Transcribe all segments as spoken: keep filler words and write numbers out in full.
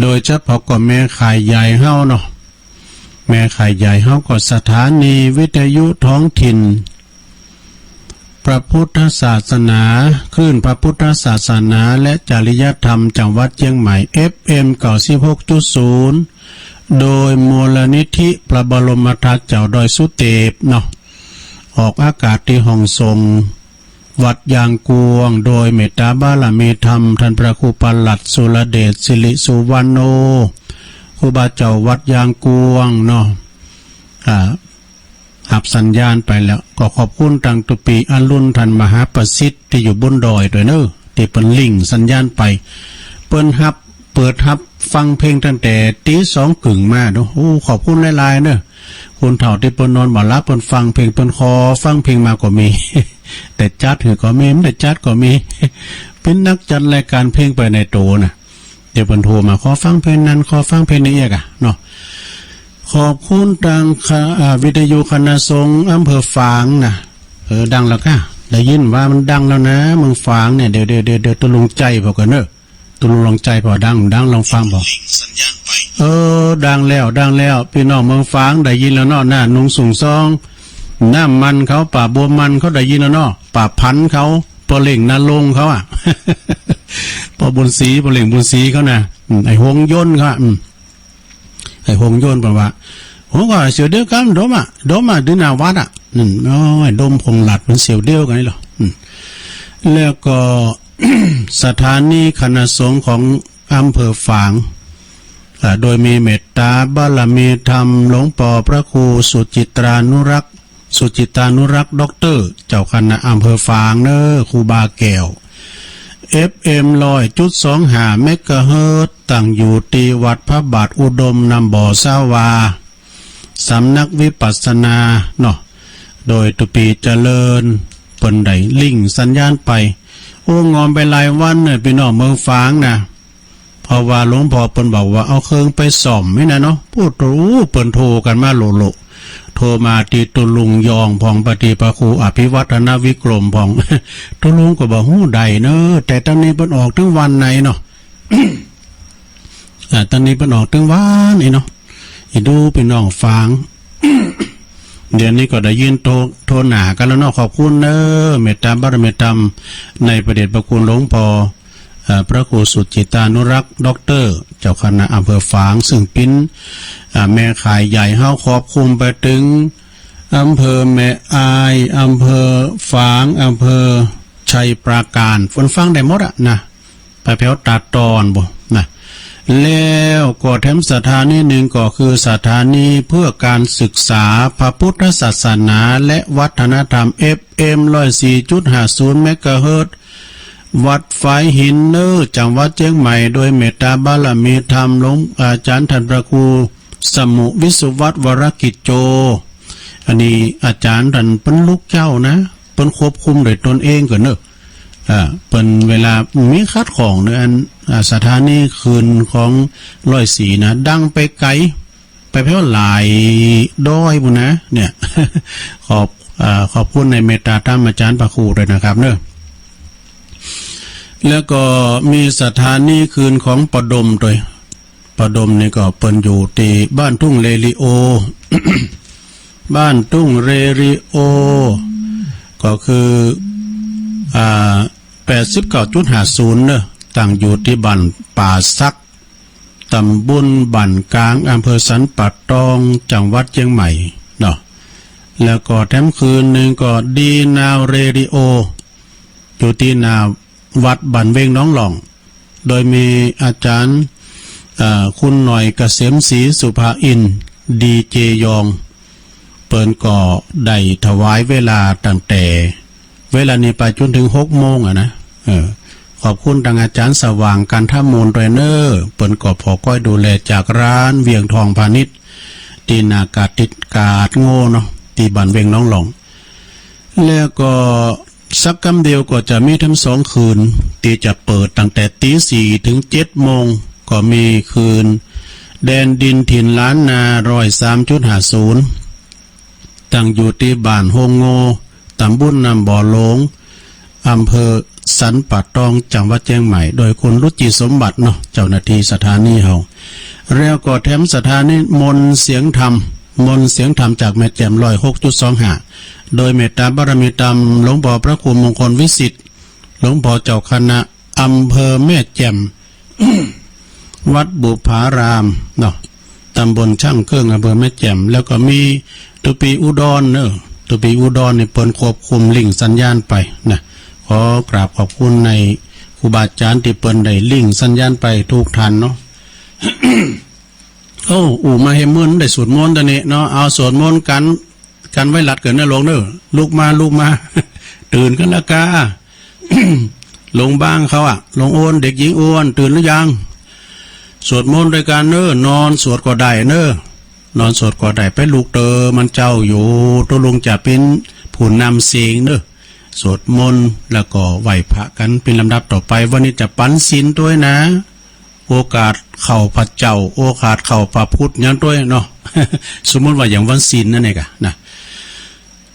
โดยเฉพาะก็แม่ข่ายใหญ่เฮาเนาะ แม่ข่ายใหญ่เฮาก็สถานีวิทยุท้องถิ่น พระพุทธศาสนา คลื่นพระพุทธศาสนาและจริยธรรมจังหวัดเจียงใหม่ เอฟเอ็ม เก้าสิบหกจุดศูนย์ โดยมูลนิธิพระบรมธาตุเจ้าดอยสุเตปเนาะ ออกอากาศตี้ห้องส่งวัดยางกวง โดยเมตตาบารมีธรรมท่านพระครูปลัดสุรเดช สิริสุวรรณโณ ครูบาเจ้าวัดยางกวงเนาะ อ่า หับสัญญาณไปแล้ว ก็ขอบคุณตังตุปีอรุณท่านมหาประสิทธิ์ตี้อยู่บนดอยตวยเนาะ ตี้เปิ้นลิงก์สัญญาณไป เปิ้นหับ เปิดหับฟังเพลงตั้งแต่ตี๋สองกึ่งมาเนาะ โอ้ ขอบคุณหลายๆ เนาะ คนเฒ่าตี้เปิ้นนอนบ่หลับเปิ้นฟังเพลง เปิ้นขอฟังเพลงมาก็มี ได้จัดหื้อก็มี บ่ได้จัดก็มี เป๋นนักจัดรายการเพลงไปในตั๋วน่ะ เดี๋ยวเปิ้นโทรมาขอฟังเพลงนั้น ขอฟังเพลงนี้เอียกอะเนาะ ขอบคุณตังคณะ อ่า วิทยุคณะสงฆ์อำเภอฝางน่ะ เออ ดังแล้วก้า ได้ยินว่ามันดังแล้วนะ เมืองฝางเนี่ย เดี๋ยว เดี๋ยว เดี๋ยว เดี๋ยวตุ๊ลุงใจ๋ผ่อก่อนเนาะ ตุ๊ลุงลองใจ๋ผ่อ ดัง ดัง ลองฟังผ่อ เออ ดังแล้ว ดังแล้ว ปี้น้องเมืองฝางได้ยินแล้วเนาะ น่ะ หนองสุงซอง น้ำมันเขา ป่าบัวมันเขาได้ยินแล้วเนาะ ป่าพันเขา ป้อเล่งนาลงเขาอะ ป้อบุญศรี ป้อเล่งบุญศรีเขาน่ะ อืม ไอ้หงยนต์เขาอะ อืม ไอ้หงยนต์เปิ้นว่า โห ก็เสียวเดียวกั๋น ดมอะ ดมอะ ตี้หน้าวัดอะ อืม โอ้ย ดมผงหลัดมันเสียวเดียวกั๋นนี่เหรอ อืม แล้วก็ สถานีคณะสงฆ์ของอำเภอฝาง อ่า โดยมีเมตตาบารมีธรรมหลวงป้อพระครูสุจิตรานุรักษ์ สุจิตานุรักษ์ด็อกเตอร์ เจ้าคณะอำเภอฝางเนาะ ครูบาแก้ว เอฟเอ็ม ร้อยจุดสองห้า เมกะเฮิรตซ์ ตั้งอยู่ตี้วัดพระบาทอุดมน้ำบ่อสาวา สำนักวิปัสสนาเนาะ โดยตุปีเจริญ เปิ้นได้ลิงก์สัญญาณไป โอ้ งอมไปหลายวันเน่อ ปี้น้องเมืองฝางน่ะ เพราะว่าหลวงป้อเปิ้นบอกว่าเอาเครื่องไปซ่อมนี่นะเนาะ โอ้โห เปิ้นโทรกั๋นมาโหละๆ โทรมาตี้ตุ๊ลุงยองพ่อง ปะตี้พระครูอภิวัฒนวิกรมพ่อง ตุ๊ลุงก็บ่ฮู้ใดเนาะ แต่ต๋อนนี้เปิ้นออกตึงวันไหนเนาะ อ่า ต๋อนนี้เปิ้นออกตึงวันนี้เนาะ อีดูปี้น้องฝาง เดี๋ยวนี้ก็ได้ยินโทร โทรหน้ากั๋นแล้วเนาะ ขอบคุณเนาะ เมตตาบารมีธรรม ในพระเดชพระคุณหลวงป้อ เอ่อ พระครูสุจิตานุรักษ์ด็อกเตอร์ เจ้าคณะอำเภอฝาง ซึ่งเป๋น อ่า แม่ข่ายใหญ่เฮาครอบคลุมไปเถิงอำเภอแม่อาย อำเภอฝาง อำเภอชัยปราการ เปิ้นฟังได้หมดอะนะ ไปแผวตาดตอนบ่นะ แล้วก็แถมสถานีนึ่งก็คือสถานีเพื่อการศึกษาพระพุทธศาสนาและวัฒนธรรม เอฟเอ็ม ร้อยสี่จุดห้าศูนย์ เมกะเฮิรตซ์ วัดฝายหินเนาะ จังหวัดเจียงใหม่ โดยเมตตาบารมีธรรมหลวงอาจ๋ารย์ต้านพระครูสมุห์ วิสุวัฒน์ วรกิจโจ อันนี้อาจ๋ารย์ต้านเปิ้นลูกเจ้านะ เปิ้นควบคุมโดยตนเองก่อนเนาะ อ่า เปิ้นเวลามีขัดข้องในอัน อ่า สถานีคลื่นของร้อยสี่นะ ดังไปไก๋ ไปแผวหลายดอยปู้นนะ เนี่ย ขอบ อ่า ขอบคุณในเมตตาธรรมอาจ๋ารย์พระครูด้วยนะครับเนาะ แล้วก็มีสถานีคลื่นของป้อดมด้วย ป้อดมนี่ก็เปิ้นอยู่ตี้บ้านทุ่งเรดิโอ บ้านทุ่งเรดิโอ ก็คือ อ่า แปดสิบเก้าจุดห้าศูนย์ เนาะ ตั้งอยู่ตี้บ้านป่าสัก ต๋ำบลบ้านกลาง อำเภอสันป่าตอง จังหวัดเจียงใหม่ เนาะ แล้วก็แถมคลื่นนึ่งก็ดีนาวเรดิโอ อยู่ตี้หน้าวัดบ้านเวงหนองหล่อง โดยมีอาจ๋ารย์ เอ่อ คุณหน่อยเกษมศรีสุภาอินทร์ ดีเจยอง เปิ้นก็ได้ถวายเวลาตั้งแต่เวลานี้ไปจ๋นเถิงหกโมงอะนะ เออ ขอบคุณตังอาจ๋ารย์สว่าง กันทะมูล ด้วยเนาะ เปิ้นก็ผ่อก้อยดูแลจากร้านเวียงทองพาณิชย์ ตี้หน้ากาดติดกาดโง่เนาะ ตี้บ้านเวงหนองหล่อง แล้วก็สักกำเดียวก็จะมีทั้งสองคลื่น ตี้จะเปิดตั้งแต่ตี๋สี่เถิงเจ็ดโมง ก็มีคลื่นแดนดินถิ่นล้านนา ร้อยสามจุดห้าศูนย์ ตั้งอยู่ตี้บ้านโฮงโง่ ต๋ำบลน้ำบ่อหลง อำเภอ สันป่าตอง จังหวัดเจียงใหม่ โดยคุณรุจิสมบัติเนาะ เจ้าหน้าตี้สถานีเฮา แล้วก็แถมสถานีมนต์เสียงธรรม มนต์เสียงธรรมจากแม่แจ่ม ร้อยหกจุดสองห้า โดยเมตตาบารมีตามหลวงป้อพระครูมงคลวิสิทธิ์ หลวงป้อเจ้าคณะอำเภอแม่แจ่ม วัดบุพารามเนาะ ตำบลช่างเครื่อง อำเภอแม่แจ่ม แล้วก็มีตุปีอุดรเนาะ ตุปีอุดรนี่เปิ้นควบคุมลิงก์สัญญาณไปนะ ขอกราบขอบคุณในครูบาอาจ๋ารย์ตี้เปิ้นได้ลิงก์สัญญาณไปทุกท่านเนาะ โอ้ อู้มาแหมมื้อนี้ได้สวดมนต์ตะนี้เนาะ เอาสวดมนต์กั๋น กั๋นไวรัสเกิดในโลกเนาะ ลุกมา ลุกมา ตื่นกั๋นแล้วกา ลุงบ้างเขาอะ ลุงอ้วน เด็กหญิงอ้วน ตื่นหรือยัง สวดมนต์ตวยกั๋นเนาะ นอนสวดก็ได้เนาะ นอนสวดก็ได้ ไปลุกเต๊อะ มันเจ๊าอยู่ ตุ๊ลุงจะเป๋นผู้นำเสียงเนาะ สวดมนต์แล้วก็ไหว้พระกั๋นเป๋นลำดับต่อไป วันนี้จะปั๋นศีลตวยนะ โอกาสเข้าพระเจ้า โอกาสเข้าพระพุทธหยังตวยเนาะ สมมุติว่าอย่างวันศีลนั่นเองอะนะ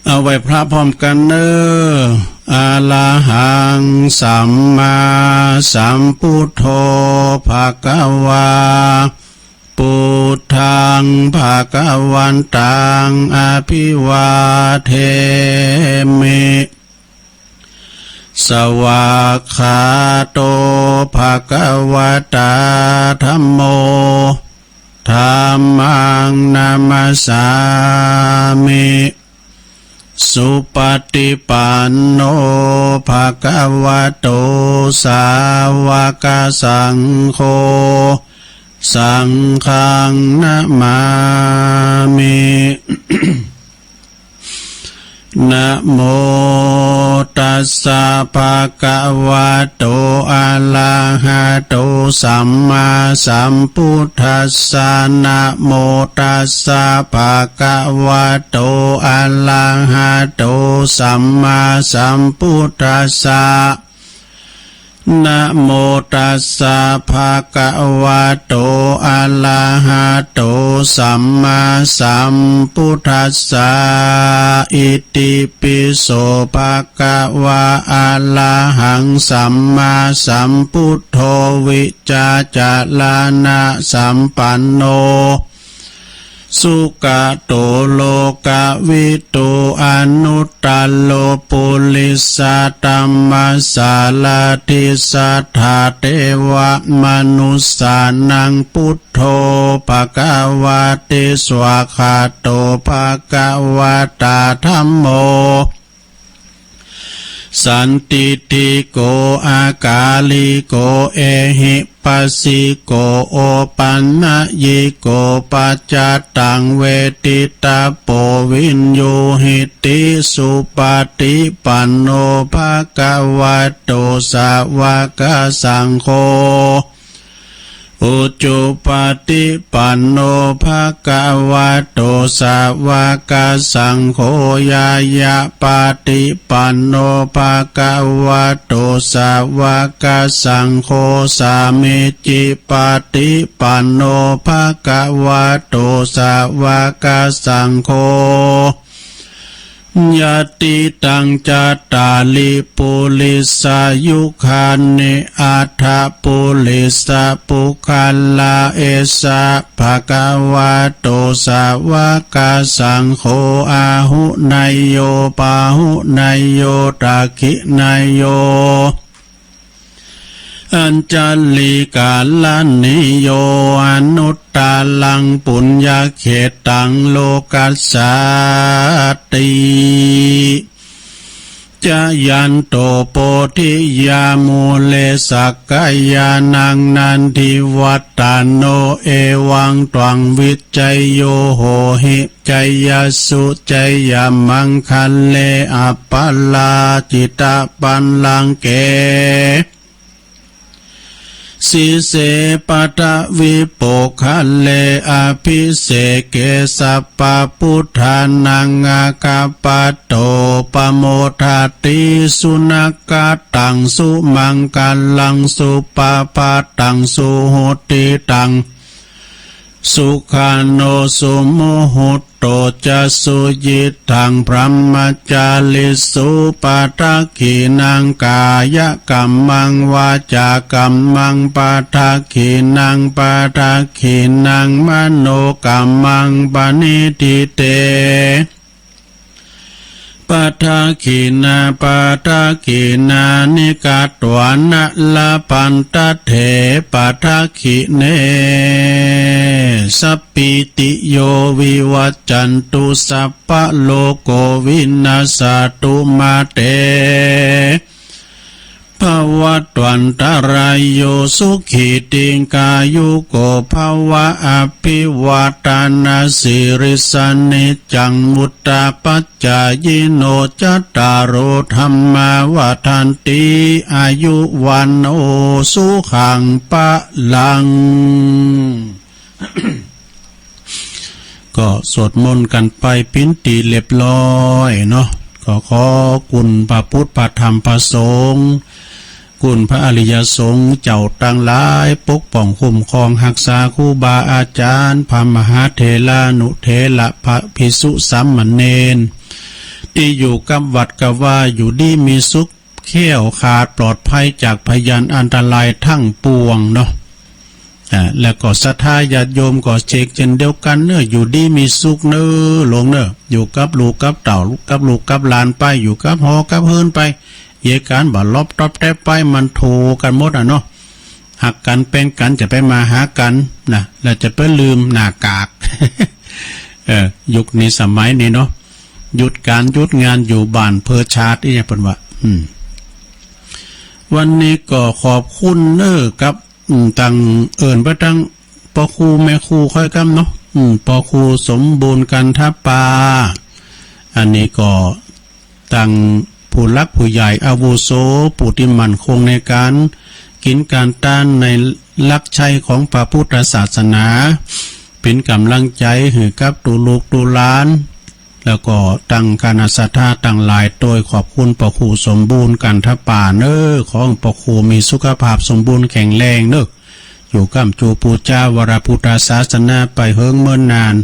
เอาไหว้พระพร้อมกั๋นเนาะ อะระหังสัมมาสัมพุทโธ ภะคะวา ปุทธัง ภะคะวันตัง อะภิวาเทมิ สวากขาโต ภะคะวะตา ธัมโม ธัมมัง นะมัสสามิ สุปะฏิปันโน ภะคะวะโต สาวะกะสังโฆ สังฆัง นะมามิ นะโมตัสสะ ภะคะวะโต อะระหะโต สัมมาสัมพุทธัสสะ นะโมตัสสะ ภะคะวะโต อะระหะโต สัมมาสัมพุทธัสสะ นะโมตัสสะ ภะคะวะโต อะระหะโต สัมมาสัมพุทธัสสะ อิติปิโส ภะคะวา อะระหัง สัมมาสัมพุทโธ วิชชาจารณะสัมปันโน สุกะโต โลกวิทู อนุตตะโร ปุริสะธัมมะสารถิ สัทธาเทวะมนุสสานัง พุทโธ ภะคะวะติ สวากขาโต ภะคะวะตา ธัมโม สันทิฏฐิโก อากาลิโก เอหิปัสสิโก โอปันนยิโก ปัจจตัง เวทิตะโป วิญญูหิติ สุปะฏิปันโน ภะคะวะโต สาวะกะสังโฆ อุจุปะฏิปันโน ภะคะวะโต สาวะกะสังโฆ ญาญาปะฏิปันโน ภะคะวะโต สาวะกะสังโฆ สามีจิปะฏิปันโน ภะคะวะโต สาวะกะสังโฆ ยะติตัง จัตตาริ ปุริสายุคานิ อัฏฐะ ปุริสะปุคคละ เอสะ ภะคะวะโต สาวะกะสังโฆ อาหุเนยโย ปาหุเนยโย ทักขิเนยโย อัญชลีกะรณีโย อนุตตะรัง ปุญญะเขตตัง โลกัสสาติ จะยันโต โพธิยามูเล สักกะยานัง นันทิวัฏฏะโน เอวังตวัง วิจโย โหหิ จยสสุ จยมังคะเล อัปปะราจิตะปัลลังเก สีเส ปัทวิโปคคะเล อะภิเสเก สัพพะพุทธานัง อาคัปปะโต ปะโมทะติ สุนักขะตัง สุมังคะลัง สุปะพะตัง สุหุติตัง ข สุขาโนสุมุหุตโตจะสุยิตถังบรหมจาริสุ ปะทักขิณังกายะกัมมัง วาจากัมมังปะทักขิณัง ปะทักขิณังมโนกัมมังปะนิฏฐิเต ปะทักขิณา ปะทักขิณานิ กัตวานะ ละพันทะเถ ปะทักขิเณ สัพพิติโย วิวัจจันตุ สัพพะโลโก วินัสสะตุ มาเต ภวัตวันตะราโย สุขี ทีฆายุโก ภะวะ อะภิวาทะนะสีลิสสะ นิจจัง วุฑฒาปัจจายิโน จัตตาโร ธัมมา วัฑฒันติ อายุ วัณโณ สุขัง พะลัง ก็สวดมนต์กั๋นไปเป๋นตี้เรียบร้อยเนาะ ก็ขอคุณพระพุทธ พระธรรม พระสงฆ์ คุณพระอริยสงฆ์เจ้าตังหลาย ปกป้องคุ้มครองฮักษาครูบาอาจ๋ารย์ พระมหาเถรานุเถระ พระภิกษุสามเณร ตี้อยู่กับวัดกับวา อยู่ดีมีสุข แคล้วคลาดปลอดภัยจากพยันอันตรายทั้งปวงเนาะ อ่า แล้วก็ศรัทธาญาติโยมก็เชกเช่นเดียวกั๋นเนาะ อยู่ดีมีสุขเนาะโยมเนาะ อยู่กับลูกกับเต้า กับลูกกับหลานไป อยู่กับหอกับเฮือนไป เยียะกั๋นบ่าหลบต๊อบแต๊บไป มันโถกั๋นหมดอะเนาะ ฮักกั๋นแป๋งกั๋น จะไปมาหากั๋นนะ แล้วจะไปลืมหน้ากาก เออ ยุคนี้สมัยนี้เนาะ หยุดก๋านหยุดงานอยู่บ้านเพื่อชาติ อี้หยังเปิ้นว่า อืม วันนี้ก็ขอบคุณเนาะ กับ อืม ตัง เอิ้นไปตังป้อครูแม่ครูค่อยกำเนาะ อืม ป้อครูสมบูรณ์ กันทะปา อันนี้ก็ตังผู้หลักผู้ใหญ่อาวุโส ผู้ตี้มั่นคงในก๋านกิ๋นก๋านตานในหลักใจ๊ของพระพุทธศาสนา เป๋นก๋ำลังใจ๋หื้อกับตุ๊ลูกตุ๊หลาน แล้วก็ตังคณะศรัทธาตังหลาย โตยขอบคุณป้อครูสมบูรณ์ กันทะปาเนาะ ขอป้อครูมีสุขภาพสมบูรณ์แข็งแรงเนาะ อยู่ก้ำจู๋ปู๋จ๋าวรพุทธศาสนาไปเหิงเมินนาน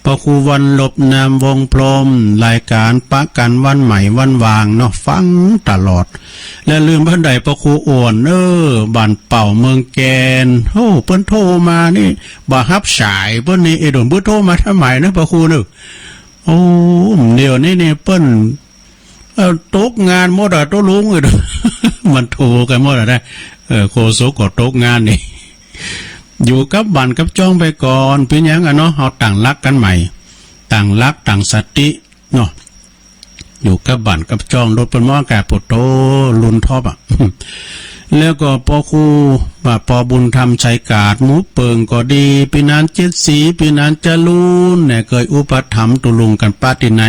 ป้อครูวันลบ นามวงศ์พรหม รายก๋านปะกั๋นวันใหม่วันหว่างเนาะ ฟังตลอด และลืมบ่ได้ป้อครูอ้วนเนาะ บ้านเป้าเมืองแก่น โอ้ เปิ้นโทรมานี่ บ่ฮับสายเปิ้นนี่ เอ๊ะ โดนเปิ้นโทรมาทำไมนะป้อครูเนาะ โอ้ เดี๋ยวนี้นี่เปิ้น เอ่อ ตกงานหมดอะ ตุ๊ลุง มันโทรกั๋นหมดอะนะ เออ โฆษกก็ตกงานนี่ อยู่กับบ้านกับจ้องไปก่อน เป๋นหยังอะเนาะ เฮาตั้งหลักกั๋นใหม่ ตั้งหลัก ตั้งสติเนาะ อยู่กับบ้านกับจ้อง ลดเปิ้นมองกา โผโต รุ่นท็อปอะ แล้วก็ป้อครู ว่าป้อบุญธรรม ชัยกาด หมู่เปิงก็ดี ปี้นานเจ็ดสี ปี้นานจรูนเนี่ย เกยอุปถัมภ์ตุ๊ลุงกั๋นปะตี้ไหน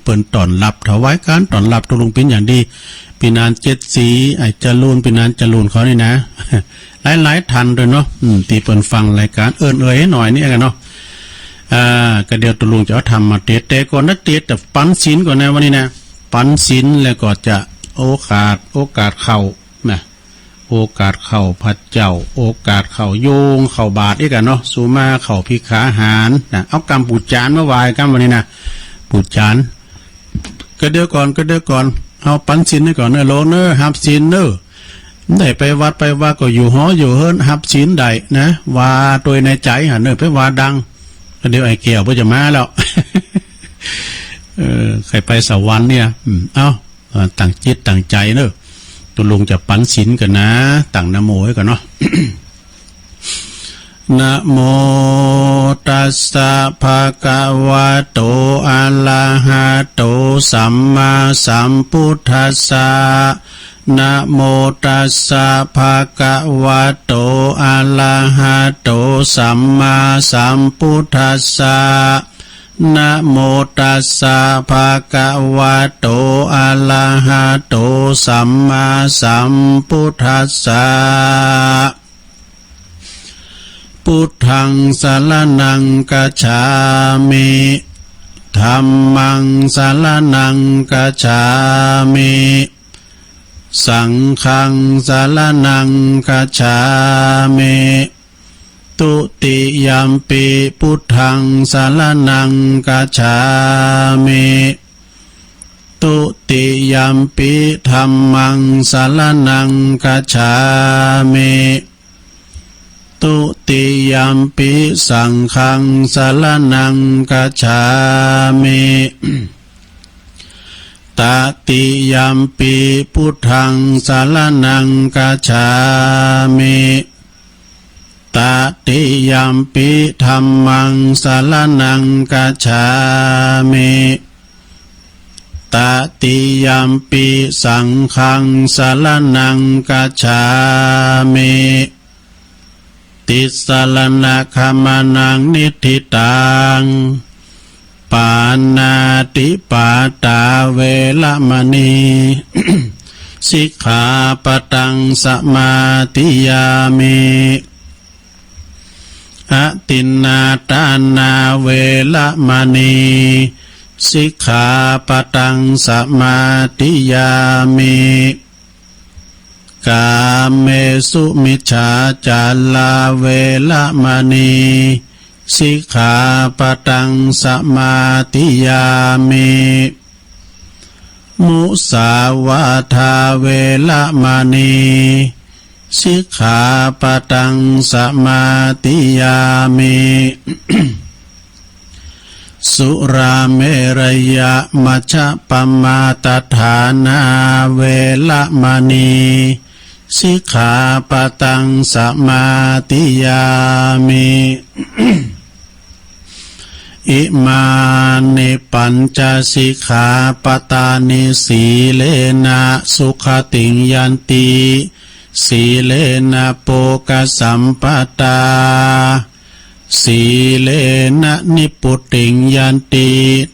เปิ้นต้อนฮับ ถวายก๋านต้อนฮับตุ๊ลุงเป๋นอย่างดี ปี้นานเจ็ดสี ไอ้จรูน ปี้นานจรูนเขานี่นะ หลายๆ ท่านโดยเนาะ อืม ตี้เปิ้นฟังรายก๋าน เอิ้นเอ่ยหน่อยนี่กั๋นเนาะ อ่า ก็เดี๋ยวตุ๊ลุงจะเอาธรรมมาเตสน์ แต่ก่อนนะ เตสน์แต่ปั๋นศีลก่อนนะ วันนี้นะ ปั๋นศีลแล้วก็จะโอกาส โอกาสเข้านะ โอกาสเข้าพระเจ้า โอกาสเข้าโยง เข้าบาตรอีกอะเนาะ สุมาเข้าภิกขาหารนะ เอากำปู๋จานมาไหว้กำวันนี้นะ ปู๋จาน ก็เดี๋ยวก่อน ก็เดี๋ยวก่อน เอาปั๋นศีลนี่ก่อนเนาะ โลเนาะ ฮับศีลเนาะ ได้ไปวัดไปวาก็อยู่หออยู่เฮือน ฮับศีลได้นะ ว่าโตยในใจ๋หั้นเนาะ ไปว่าดัง ก็เดี๋ยวไอ้แก้วเปิ้นจะมาแล้ว เออ ใค่ไปสวรรค์เนี่ย อืม เอา เอ่อ ตั้งจิตตั้งใจ๋เนาะ ตุ๊ลุงจะปั๋นศีลกั๋นนะ ตั้งนะโมไว้ก่อนเนาะ นะโมตัสสะภะคะวะโต อะระหะโต สัมมาสัมพุทธัสสะ นะโมตัสสะภะคะวะโต อะระหะโต สัมมาสัมพุทธัสสะ นะโมตัสสะภะคะวะโต อะระหะโต สัมมาสัมพุทธัสสะ พุทธังสะระณังคัจฉามิ ธัมมังสะระณังคัจฉามิ สังฆังสะระณังคัจฉามิ Dutiyampi buddhaṃ saraṇaṃ gacchāmi. Dutiyampi dhammaṃ saraṇaṃ gacchāmi. Dutiyampi saṅghaṃ saraṇaṃ gacchāmi. Tatiyampi buddhaṃ saraṇaṃ gacchāmi. Tatiyampi dhammaṃ saraṇaṃ gacchāmi. Tatiyampi saṅghaṃ saraṇaṃ gacchāmi. Tisaraṇagamanaṃ niṭṭhitaṃ. Pāṇātipātā veramaṇī sikkhāpadaṃ samādiyāmi. Adinnādānā veramaṇī sikkhāpadaṃ samādiyāmi. Kāmesu micchācārā veramaṇī sikkhāpadaṃ samādiyāmi. Musāvādā veramaṇī sikkhāpadaṃ samādiyāmi. Surāmerayamajjapamādaṭṭhānā veramaṇī sikkhāpadaṃ samādiyāmi. Imāni pañca sikkhāpadāni. Sīlena sugatiṃ yanti, sīlena bhogasampadā, sīlena nibbutiṃ yanti,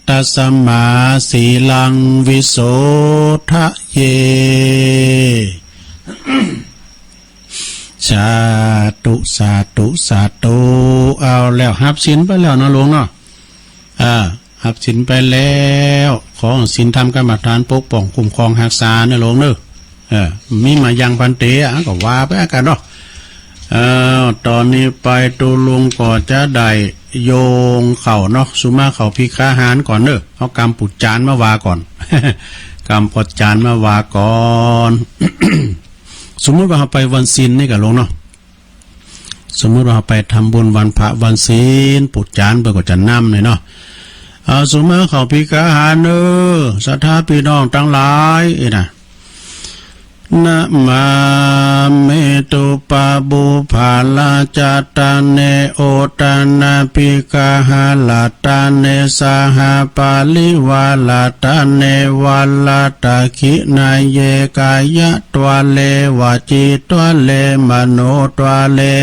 tasmā sīlaṃ visodhaye. สาธุ สาธุ สาธุ เอาแล้ว ฮับศีลไปแล้วเนาะลุงเนาะ อ่า ฮับศีลไปแล้ว ขอศีลธรรมกรรมฐานปกป้องคุ้มครองฮักษาเน่อลุงเน่อ เออ มีมายังภันเต อ่ะ ก็ว่าไปกั๋นเนาะ เออ ต๋อนนี้ไปตุ๊ลุงก็จะได้โยงเข้าเนาะ สุมาเข้าภิกขาหารก่อนเน่อ เอากำปุจจานมาว่าก่อน กำปุจจานมาว่าก่อน สมมุติว่าเฮาไปวันศีลนี่ก่ะลุงเนาะ สมมุติว่าเฮาไปทำบุญวันพระวันศีล ปุจจานเปิ้นก็จะนำเลยเนาะ เอาสุมาเข้าภิกขาหารเน่อ ศรัทธาปี้น้องตังหลาย เอ้ยนะ Namāmi dubbabhūparatane ottanabhikkhaharatane saha parivāratane varatthakkhiṇeyye kāyadvāre vacīdvāre manotvāre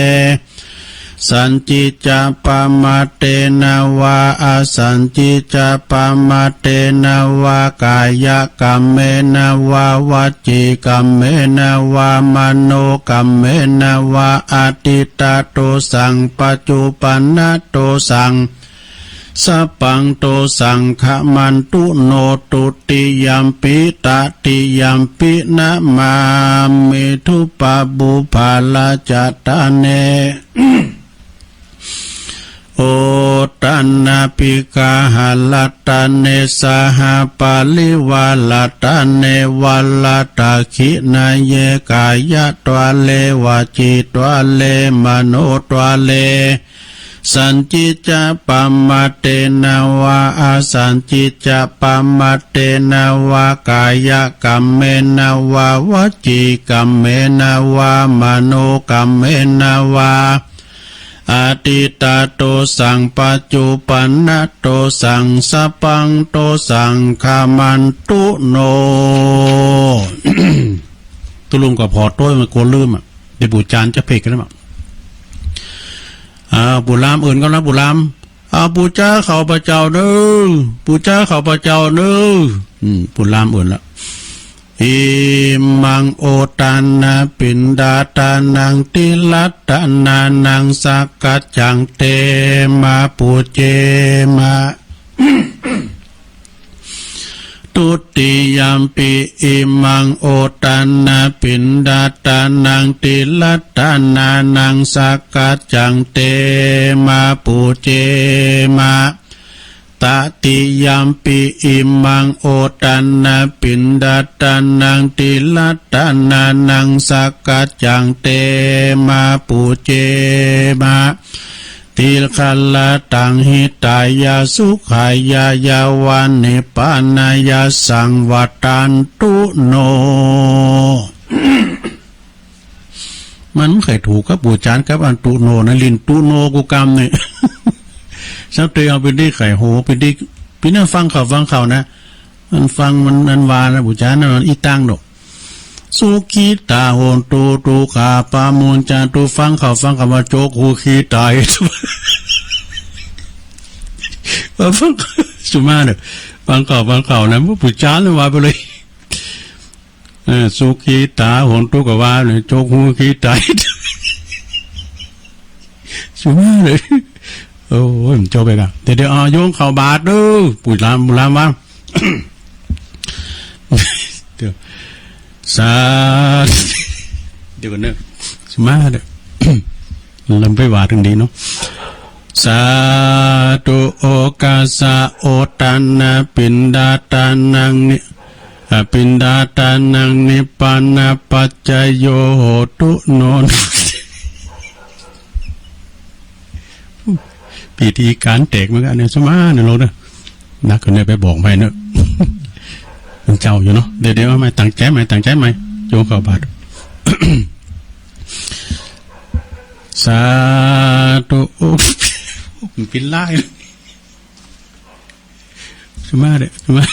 sañcicca pamātena vā asañcicca pamātena vā kāyakammena vā vacīkammena vā manokammena vā adiṭṭhadosaṃ paccuppannadosaṃ sabbaṃ dosaṃ khamantu no. Dutiyampi tatiyampi namāmi dubbabhūparatane ottanabhikkhaharatane saha parivāratane varatthakkhiṇeyye kāyadvāre vacīdvāre manotvāre sañcicca pamātena vā asañcicca pamātena vā kāyakammena vā vacīkammena vā manokammena vā adiṭṭhadosaṃ paccuppannadosaṃ sabbaṃ dosaṃ khamantu no. ตุ๊ลุงก็ผ่อโต้ย มันกลัวลืมอ่ะ เดี๋ยวปุจจานจะเพ็กแล้วอ่ะ อ่า ปุรามอื่นก็แล้ว ปุราม อ่า ปู๋จาข้าพเจ้าเน่อ ปู๋จาข้าพเจ้าเน่อ อืม ปุรามอื่นละ Imaṃ ottanapindadānaṃ tirattanānaṃ sakkaccaṃ te mā pūjema. ทุติยัมปิอิมังโอตตันนปิณฑาตานังติรัตตานานังสักกัจจังเตมาปูเจมา ตติยัมปิอิมังโอตตันนปิณฑาตานังติรัตตานานังสักกัจจังเตมาปูเจมา ติครตังหิตายาสุขายายาวานิพพานายาสังวัตตันตุโน มันใค่ถูกกับปู่จารย์กับอันตุโนนะ ลิ้นตุโนกูกำเนี่ย สักเตียวเอาไปดีใค่โห ไปดี ปีนั้นฟังเขาฟังเขานะ มันฟังมันอันวานะปู่จารย์นะ มันอีตังดอก สุขิตาโหนตุ ทุกขาปะมุญจันตุ ฟังเขาฟังเขาว่าโจกหูขี้ตาย ว่าฟังสุมาเนี่ย ฟังเขาฟังเขานะ ปู่จารย์เลยว่าไปเลย เออ สุขีตาโหนตุ ก็ว่าเนี่ย โจกหูขี้ตาย สุมาเลย โอ้ย มันโจกไปละ เดี๋ยว เดี๋ยว เอาโยงเข้าบาตรเด้อ ปู่หลาน ปู่หลานว่า เดี๋ยว สาธุ เดี๋ยวก่อนเนอะ สุมาเลย ลำไปว่าถึงดีเนาะ สาธุ โอกัสสะ โอตตันนปิณฑาตานังนิ อปิณฑาตานังนิพพานะปัจจโยโหตุโน พิธีการแตกเหมือนกั๋นเนี่ย สุมาเนี่ย โลกเนี่ย นักกว่าเนี่ย ไปบอกใผเนาะ มันเจ้าอยู่เนาะ เดี๋ยว เดี๋ยว เอาใหม่ ตั้งใจ๋ใหม่ ตั้งใจ๋ใหม่ โยงเข้าบาตร สาธุ โอ้ มันปิ้นไล่ สุมาเด้อ สุมา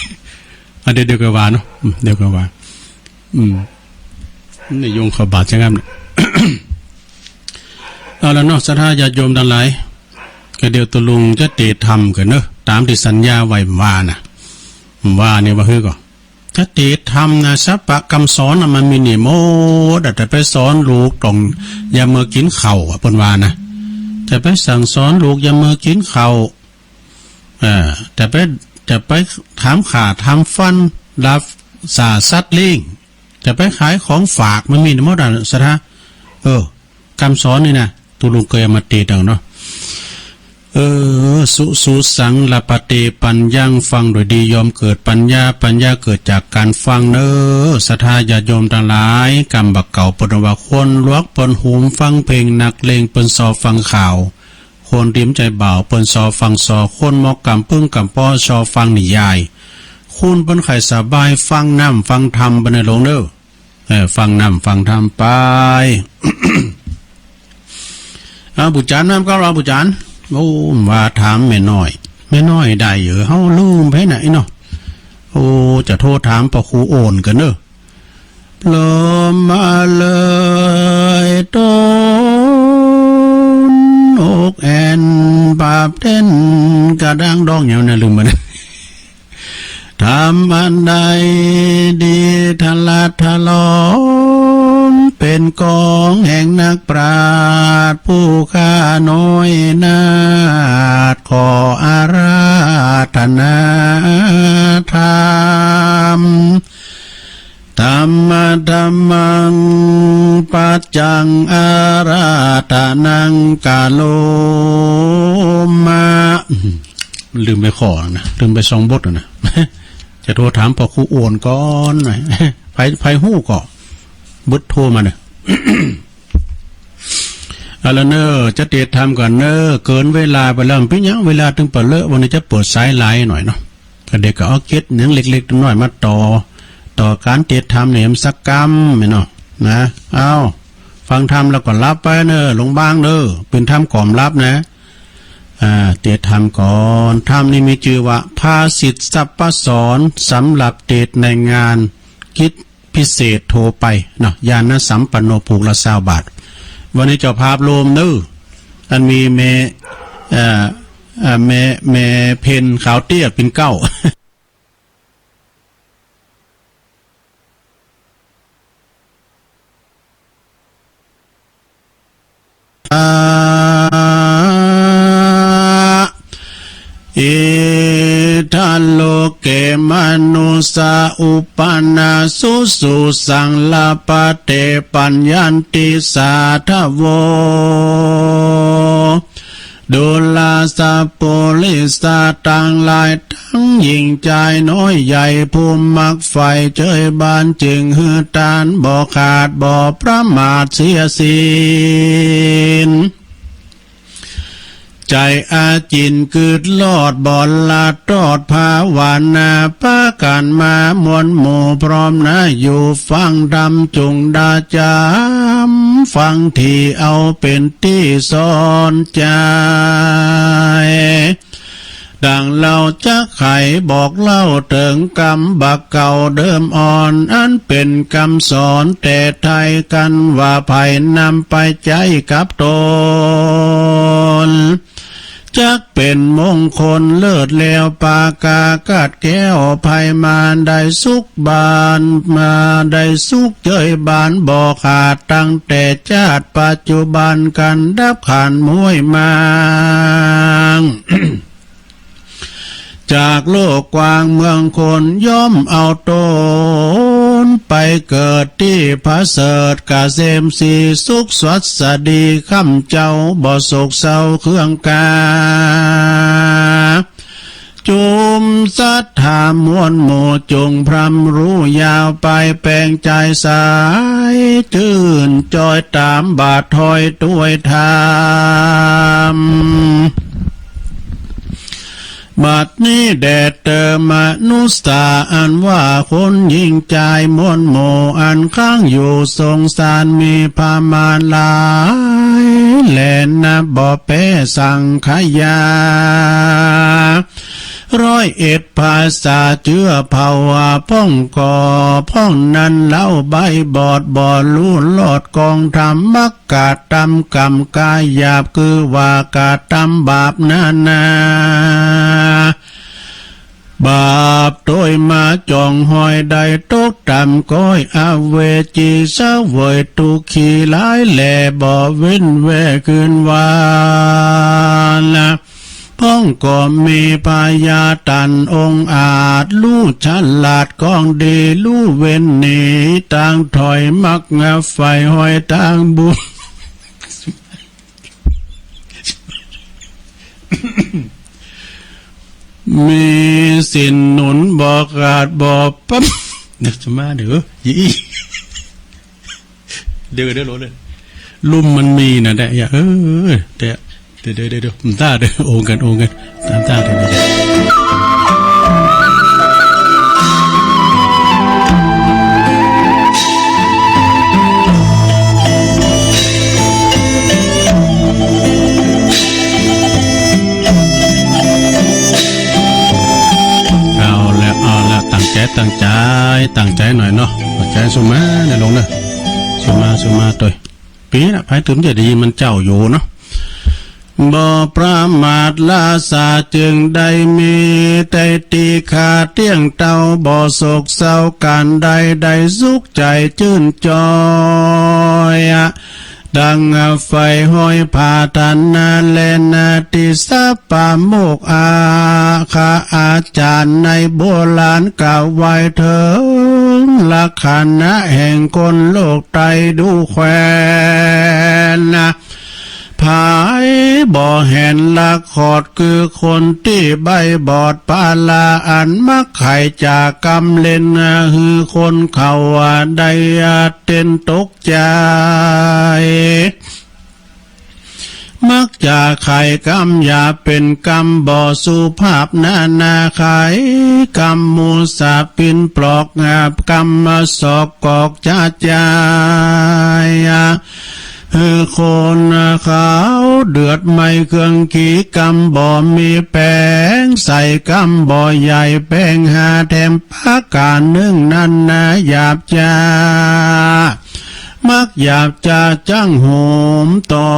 อ่ะ เดี๋ยว เดี๋ยวก็ว่าเนาะ อืม เดี๋ยวก็ว่า อืม นี่โยงเข้าบาตรใช่ไหมเนี่ย เอาละเนาะ ศรัทธาญาติโยมตังหลาย ก็เดี๋ยวตกลงจะเตธรรมกั๋นเนาะ ต๋ามตี้สัญญาไว้ว่านะ ว่าเนี่ยว่าหื้อก่อ จะเตธรรมนะ สัพพะกำสอนน่ะ มันมีนี่หมดอะ จะไปสอนลูกต้องอย่ามัวกิ๋นข้าวอะ เปิ้นว่านะ จะไปสั่งสอนลูกอย่ามัวกิ๋นข้าว เออ จะไป จะไปถามฆ่าถามฟัน ลักษาสัตว์เลี้ยง จะไปขายของฝาก มันมีหมดอะ ศรัทธา เออ กำสอนนี่นะ ตกลงเกยเอามาเตตังเนาะ เออ สุ สุสัง ละปะเต ปัญญัง ฟังโดยดีย่อมเกิดปัญญา ปัญญาเกิดจากก๋านฟังเน้อ ศรัทธาญาติโยมตังหลาย กำบ่าเก่าเปิ้นว่าคนหลวกเปิ้นหูมฟังเพลง นักเลงเปิ้นซอฟังข่าว คนตี้ใจ๋บ่าวเปิ้นซอฟังซอ คนหมอกก๋ำปึ้งก๋ำป้อซอฟังนิยาย คนเปิ้นใค่สบายฟังน้ำฟังธรรมไปในหลวงเน้อ เออ ฟังน้ำฟังธรรมไป เอาปู่จ๋ารย์นำก็รอปู่จ๋ารย์ โอ้ ว่าถามแม่น้อย แม่น้อยได้เหรอ เฮาลืมไปไหนเนาะ โอ้ จะโทรถามป้อครูโอนก่อนเน้อ พร้อมมาเลยต้นอกแอ่น ปาบเต้นกระด้างดอง อย่างนั้นลืมไปนะ ธรรมอันใดดีทะละทะลอน เป๋นของแห่งนักปราชญ์ผู้ข้าน้อยนาถ ขออาราธนาธรรม ธัมมะธัมมัง ปัจจัง อาราธนัง กะโรมะ ลืมไปข้อนะ ลืมไปสองบทนะ จะโทรถามป้อครูโอนก่อนนะ ใผ ใผฮู้ก็บึดโทรมาเน่อ เอาละเน่อ จะเตธรรมก่อนเน่อ เกินเวลาไปแล้ว เป๋นหยังเวลาตึงปะเลอะ วันนี้จะเปิดสายไลน์หน่อยเนาะ ก็เดี๋ยวก็เอาเก็ดหยังเล็กๆน้อยๆมาต่อ ต่อก๋านเตธรรมเนี่ยมันสักกำเนี่ยเนาะ นะ เอา ฟังธรรมแล้วก็หลับไปเน่อ หลวงบ้างเน่อ เป๋นธรรมก่อมหลับนะ อ่า เตธรรมก่อน ธรรมนี่มีจื้อว่า ภาษิตสัพพสร สำหรับเตศน์ในงานกิจพิเศษโทไปเนาะ ญาณสัมปันโน ผูกละซาวบาท วันนี้เจ้าภาพโรมเน่อ อันมีแม่ เอ่อ เอ่อ แม่ แม่เพ็ญขาวเตี้ยปิ่นเกล้า อิทธะโลเกมนุส สะ อุปนา สุสุ สัง ละพะเต ปัญญันติ สาธะโว ดูราสะ ปุริสะตังหลายตัง หญิงจายน้อยใหญ่ ผู้มักใฝ่เจยบาน จึงหื้อตานบ่ขาดบ่ประมาทเสียสิ้น ใจ๋อาจิณกึ๊ดลอดบ่ละตอดภาวนา ปากั๋นมามวลหมู่พร้อมนา อยู่ฟังธรรมจุ่งดาจ๋ำ ฟังตี้เอาเป๋นตี้สอนใจ๋ ดังเฮาจักไขบอกเล่าเถิงกำบักเก่าเดิมอ่อน อันเป๋นกำสอนแต๊ไท้กั๋นว่า ใผนำไปใจ๊กับต๋น จักเป๋นมงคลเลิศแล้ว ปากากัดแก้ว ใผมาได้สุขบาน มาได้สุขเจยบานบ่ขาด ตั้งแต่จาติปัจจุบันกั๋นดับขันธ์ม้วยมา จากโลกกว้างเมืองคน ย่อมเอาต๋นไปเกิดตี้ประเสริฐเกษมศรี สุขสวัสดีค่ำเจ้า บ่โศกเศร้าเครื่องกา จุมศรัทธามวลหมู่ จุ่งพร่ำรู้ยาวไป แป๋งใจ๋ใสจื้นจอย ต๋ามบาทถ้อยถ้วยธรรม บัดนี้แด่เตอมนุษย์สา อันว่าคนหญิงจายมวลหมู่ อันค้างอยู่สงสาร มีประมาณหลายแล นับบ่แป๊สังขยา ร้อยเอ็ดภาษาเจื้อเผ่า พ่องก็พ่องนั้นเล่า ใบ้บอดบ่ฮู้ลอดกองธรรม มักกระตำกรรมก๋ายหยาบ คือว่ากระตำบาปนานา บาปตวยมาจ๋องฮอย ได้ตกต่ำก้อยอเวจี เสวยตุ๊กขีหลายแล บ่เว้นแว่คืนวัน พ่องก็มีพญาตันองอาจ รู้ฉลาดกองดี รู้เว้นหนีตางถอย มักใฝ่ฮอยตางบุญ มีศีลหนุนบ่ขาดบ่ปะ เดี๋ยวจะมาเดี๋ยว ยี่ เดี๋ยว เดี๋ยว เดี๋ยว ลุ่มมันมีนะ แต่อย่า เออ แต่ เดี๋ยว เดี๋ยว เดี๋ยว เดี๋ยว มันต้า เดี๋ยว โอ่งกั๋น โอ่งกั๋น ต๋ามต้า เดี๋ยว เดี๋ยว เอาละ เอาละ ตั้งใจ๋ ตั้งใจ๋ ตั้งใจ๋หน่อยเนาะ ตั้งใจ๋สุมาเน่อ ลงเน่อ สุมา สุมาตวย ปี๋นะ ใผตึงจะได้ยินมันเจ้าอยู่เนาะ บ่ประมาทราษาจึงได้มี แต่ตี้ข้าเตี้ยงเต้า บ่โศกเศร้าก๋านใด ได้สุขใจ๋จื้นจอย ดังใฝ่ฮอยผาตันนาแลนา ตี้สัพพะโมกข์อาคาอาจ๋ารย์ในโบราณกล่าวไว้เถิง ลักษณะแห่งคนโลกใต้ดูแควนนะ ใผบ่หันลักขอด คือคนตี้ใบ้บอดปาลา อันมักไขจากกำเล่น หื้อคนเขาได้เต้นตกใจ๋ มักจะไขกำหยาบ เป๋นกำบ่สุภาพนานา ไขกำมูสาปินปลอก กำศอกกอกจะจาย หื้อคนเขาเดือดไหม้เครื่องขี กำบ่มีแป๋งใส กำบ่ใหญ่แป๋งหา แถมประก๋านนึ่งนั้นนาหยาบจ๊า มักหยาบจ๊าจั้งโหมต่อ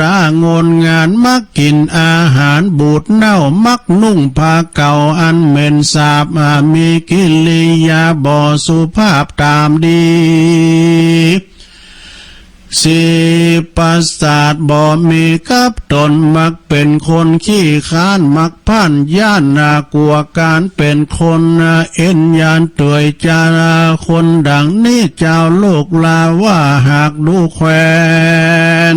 ตางนงาน มักกิ๋นอาหารบูดเน่า มักนุ่งผ้าเก่าอันเหม็นสาบ อา มีกิริยาบ่สุภาพต๋ามดี สิบประสาทบ่มีกับต๋น มักเป๋นคนขี้คร้าน มักพล่านย้าน น่ากลัวก๋านเป๋นคน เอ็นย้านตวยจา คนดังนี้เจ้าลูกหลาว่าหากดูแควน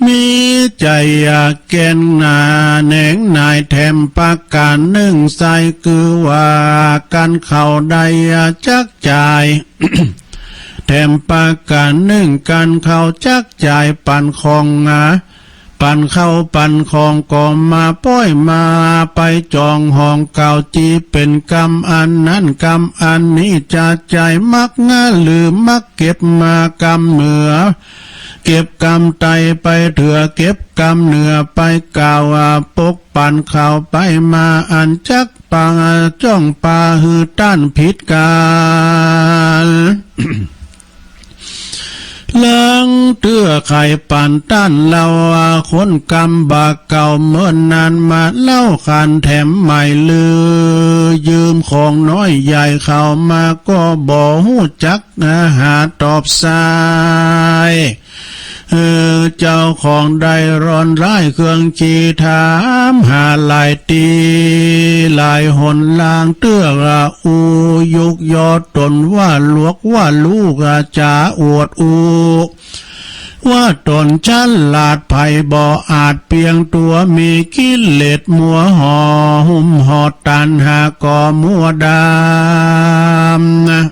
มีใจ๋อยากแก่นหนาแหนงหนาย แถมประก๋านนึ่งใส่ คือว่ากั๋นเขาได้จักจ่าย แถมประก๋านนึ่งกั๋นเขาจักจ่าย ปั๋นของหนา ปั๋นเข้าปั๋นของก็มาป้อยมา ไปจองห้องเก่าตี้เป๋นกำอันนั้นกำอันนี้ จะใจ๋มักหนาหรือมักเก็บมากำเหนือ เก็บกำใต้ไปเถือ เก็บกำเหนือไป กล่าวว่าปกปั๋นเขาไปมา อันจักปางจ้องปาหื้อต้านผิดกั๋น หลังเตื้อใค่ปั๋นต้านเล่า คนกำบ่าเก่าเมินนานมาเล่าขานแถมใหม่ ลือยืมของน้อยใหญ่เขามา ก็บ่ฮู้จักหาตอบสาย เออ เจ้าของได้ร้อนร้ายเครื่องขี้ ถามหาหลายตี้หลายหน ลางเตื้อละอู้ ยุกยอต๋นว่าหลวกว่าลูก จ๋าอวดอู้ ว่าต๋นฉลาด ใผบ่อาจเปียงตั๋ว มีกิเลสมัวห่อ หุ้มห่อตัณหาก็มัวดำนะ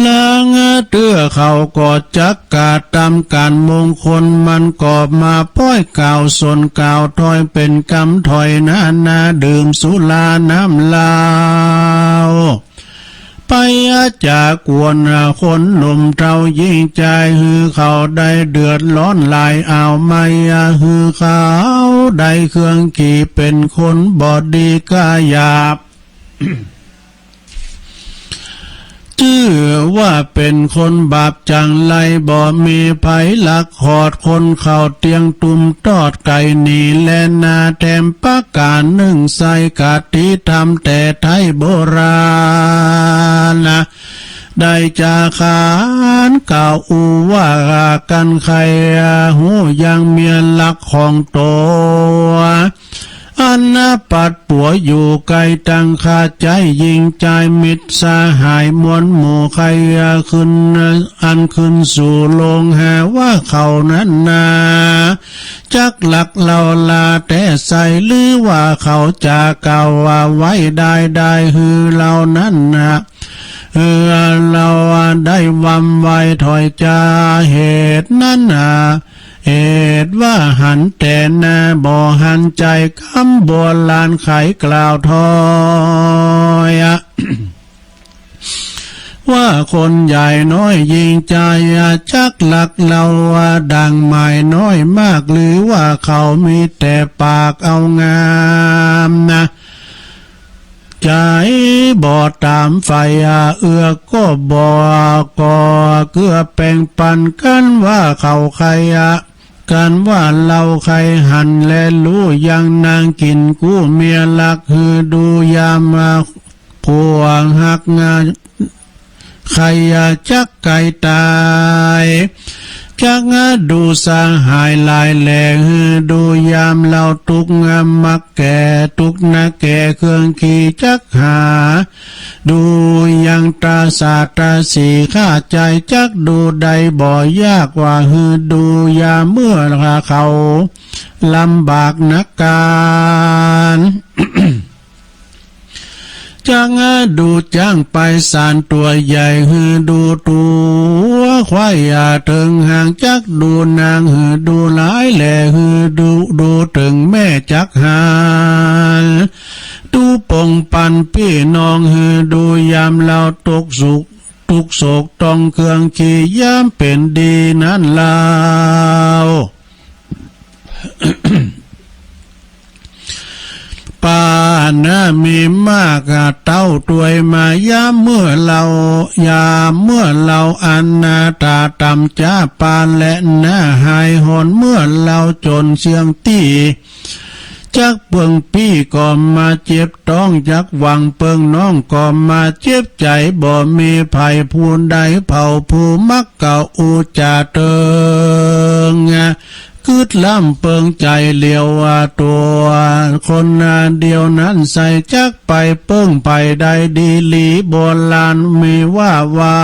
ลางเตื้อเขาก็จักกระตำก๋านมงคล มันก็มาป้อยกล่าวสนกล่าวถ้อย เป๋นกำถ้อยนานา ดื่มสุราน้ำเหล้า ไปอาจากวนคนหนุ่มเฒ่าหญิงจาย หื้อเขาได้เดือดร้อนหลาย เอาไม่หื้อเขาได้เครื่องขี้ เป๋นคนบ่ดีก้าหยาบ จื้อว่าเป๋นคนบาปจังไร บ่มีใผลักขอดคนเขาเตี้ยง ตุ้มตอดไก๋หนีแลนา แถมประก๋านนึ่งใส่ คติธรรมแต่ไทยโบราณนะ ได้จาขานกล่าวอู้ว่ากั๋น ใค่ฮู้ยังเมียลักของตั๋ว อันปัดปั๋วอยู่ใก้ ตังคาใจ๊หญิงจาย มิตรสหายมวลหมู่ ใค่ขึ้น อันขึ้นสู่โลง หาว่าเขานั้นนา จักลักเล่าลาแต่ใส หรือว่าเขาจะกล่าวว่าไว้ได้ ได้หื้อเล่านั้นนะ เออ เล่าได้วำไวถ้อยจา เหตุนั้นนะ เหตุว่าหันแต่หน้า บ่หันใจ๋ กำโบราณไขกล่าวถ้อย ว่าคนใหญ่น้อยหญิงจาย จักลักเล่าว่าดังหมายน้อยมาก หรือว่าเขามีแต่ปากเอางามนะ ใจ๋บ่ต๋ามใฝ่ เอื้อก็บ่ก่อเกื้อแป่งปัน กั๋นว่าเขาใค่ กั๋นว่าเล่าใค่หันแลรู้ ยังนางกิ๋นกู้เมียลัก หื้อดูยามผัวฮัก ใค่จักไก๋ต๋าย จักดูสหายหลายแหล่ หื้อดูยามเล่าตุ๊กข์ มักแก่ตุ๊กข์นะแก่เครื่องขี้ จักหาดูยังตาสาตาสีข้าใจ๋ จักดูได้บ่ยากว่า หื้อดูยามเมื่อเขาลำบากนักก๋าน จักดูจ๊างไปสานตั๋วใหญ่ หื้อดูตั๋วควายเถิงหาง จักดูนาง หื้อดูหลายแหล่ หื้อดู ดูเถิงแม่จักหา ดูปงปันปี้น้อง หื้อดูยามเล่าตกสุข ตุ๊กข์โศกต้องเครื่องขี้ ยามเป๋นดีนั้นเล่า ปานะมีมากเต้าตวยมา ยามเมื่อเล่า ยามเมื่อเล่าอันนาถาต่ำจ๊าปาน และหน้าหายหอน เมื่อเล่าจ๋นเสี้ยงตี้ จักเปิงปี้ก็มาเจ็บต๊อง จักหวังเปิงน้องก็มาเจ็บใจ๋ บ่มีใผผู้ใดเผาผู้มักเก่า อุจจาเติง กึ๊ดล้ำเปิงใจ๋เหลียวว่าตั๋วคนเดียวนั้นไส้ จักไปเปิ้งใผได้ดีหลี โบราณมีว่าไว้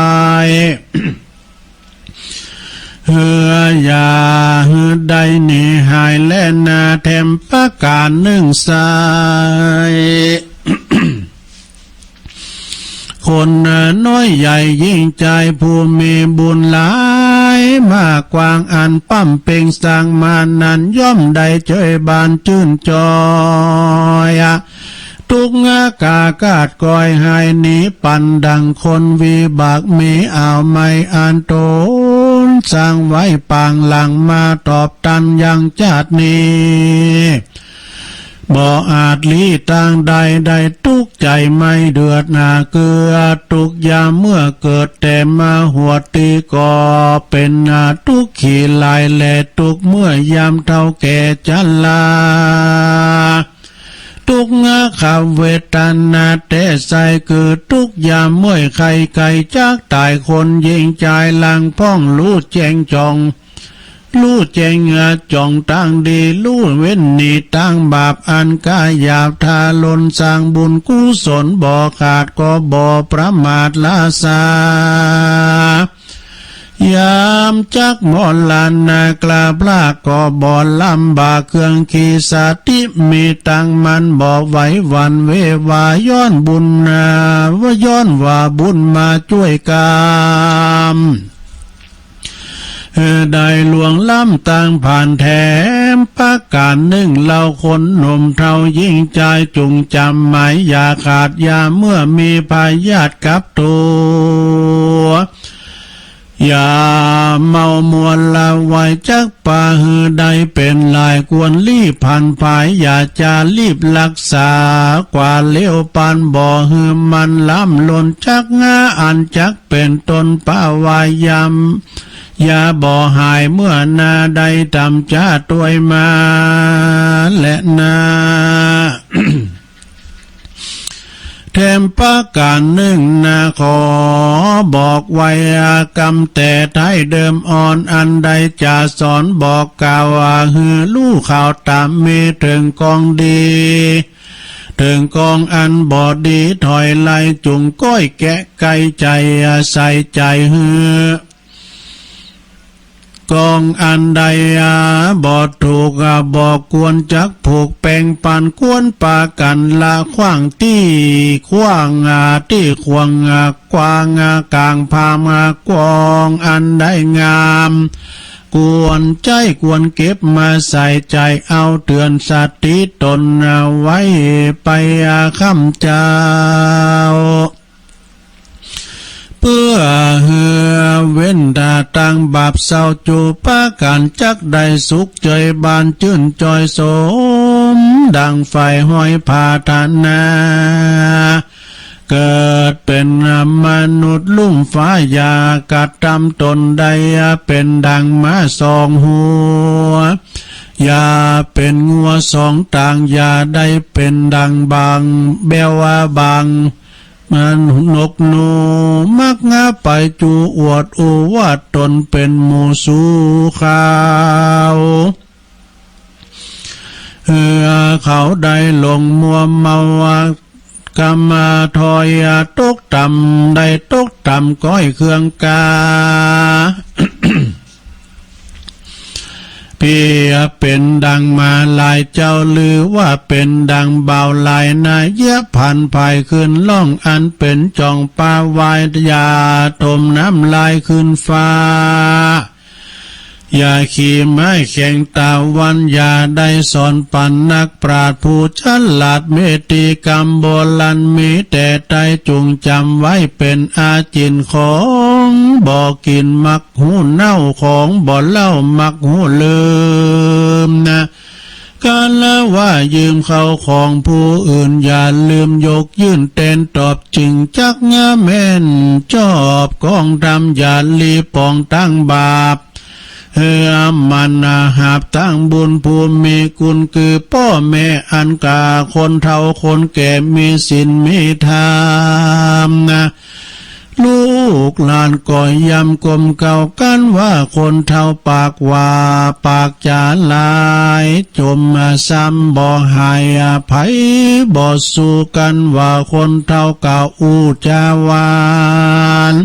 หื้ออย่าหื้อได้หนีหายแลนา แถมประก๋านนึ่งไส้ คนน้อยใหญ่ยิ่งใจ๋ ผู้มีบุญหลายมากกว้าง อันป้ำเป็งสร้างมานั้น ย่อมได้เจยบานจื้นจอย ตุ๊กข์กากาดกอยหายหนี ปันดังคนวิบากมี เอาไม้อันต๋นสร้างไว้ปางหลัง มาตอบตันยังจาตินี้ บ่อาจหลีตางได้ ได้ตุ๊กข์ใจ๋ไม่เดือดหนาเกื้อ ตุ๊กข์ยามเมื่อเกิด แต่มาหวดตี้ก็เป๋นตุ๊กขีหลายแล ตุ๊กข์เมื่อยามเฒ่าแก่จรา ตุ๊กข์ขับเวทนาแต๊ไส้ คือตุ๊กข์ยามเมื่อยไข้ใก้จักต๋าย คนยิ่งใจ๋หลังพ่อง ฮู้แจ้งจ่อง ฮู้แจ้งจ่องตางดี ฮู้เว้นหนีตางบาป อันก้าหยาบทารุณ สร้างบุญกุศลบ่ขาด ก็บ่ประมาทละสา ยามจักมรณะกราบลา ก็บ่ลำบากเครื่องขี สติมีตั้งมั่น บ่ไหวหวั่นเววา ย้อนบุญนา ย้อนว่าบุญมาจ้วยกำ ได้ล่วงล้ำตางผ่าน แถมประก๋านนึ่งเล่า คนหนุ่มเฒ่ายิ่งใจ๋ จุ่งจ๋ำหมายอย่าขาด ยามเมื่อมีพยาธิกับตั๋ว อย่าเมามัวละไว จักปาหื้อได้เป๋นหลาย ควรรีบผันผาย อย่าจารีบรักษา กว่าเร็วปาน บ่หื้อมันล้ำล้น จักงาอันจักเป๋นต้นปาวายาม อย่าบ่หายเมื่อนา ได้ต๋ำจ๊าตวยมาแลนา แถมประก๋านนึ่งนา ขอบอกไว้กำแต่ไท้เดิมอ่อน อันใดจะสอนบอกกล่าวหื้อฮู้ข่าวต๋าม มีเถิงกองดี เถิงกองอันบ่ดีถอยไล่ จุ่งก้อยแกะไก๋ใจ๋ ใส่ใจ๋หื้อ กองอันใดบ่ถูก บ่ควรจักผูกแป๋งปัน ควรปากั๋นละขว้างตี้ขว้าง ตี้ขว้างกว้าง ก๋างผามกองอันใดงาม ควรใจ๊ควรเก็บมาใส่ใจ๋ เอาเตื๋อนสติต๋นไว้ไปค่ำเจ๊า เปื้อหื้อเว้นตางบาปเศร้า จู๋ประก๋านจักได้สุขเจยบานจื้นจอย สมดังใฝ่ฮอยผาถนา เกิดเป๋นมนุษย์ลุ่มฟ้า อย่ากระตำต๋นได้เป๋นดังหมาสองหัว อย่าเป๋นงัวสองตาง อย่าได้เป๋นดังบางแบ้วบาง มันนกหนู มักไปจู๋อวดอู้ว่าต๋นเป๋นหมู่สูเขา หื้อเขาได้หลงมัวเมา กำมาถอยตกต่ำ ได้ตกต่ำก้อยเครื่องกา เปรียบเป๋นดังหมาหลายเจ้า หรือว่าเป๋นดังบ่าวหลายนาย เหยียบผันผายขึ้นล่อง อันเป๋นจ่องปาวาย อย่าถมน้ำลายขึ้นฟ้า อย่าขี่ไม้แข็งตาวัน อย่าได้สอนปันนักปราชญ์ผู้ฉลาด เมติกรรมโบราณมีแต่ไต้ จุ่งจ๋ำไว้เป๋นอาจิณ ของบ่กิ๋น หมาก ฮู้เน่าของบ่เล่า หมากฮู้ลืมนะ กาละว่ายืมเข้าของผู้อื่น อย่าลืมยกยื่นแตนตอบ จึงจักแม่นจอบกองธรรม อย่าลีปองตางบาป เออ หมั่นหาบตั้งบุญผู้มีคุณ คือป้อแม่อันกล้า คนเฒ่าคนแก่มีศีลมีธรรมนะ ลูกหลานก็ยำกลมเกล้ากั๋นว่า คนเฒ่าปากหว่าปากจ๋าหลาย จมซ้ำบ่หายอภัยบ่สู้ กั๋นว่าคนเฒ่าก็อู้จ๋าหวาน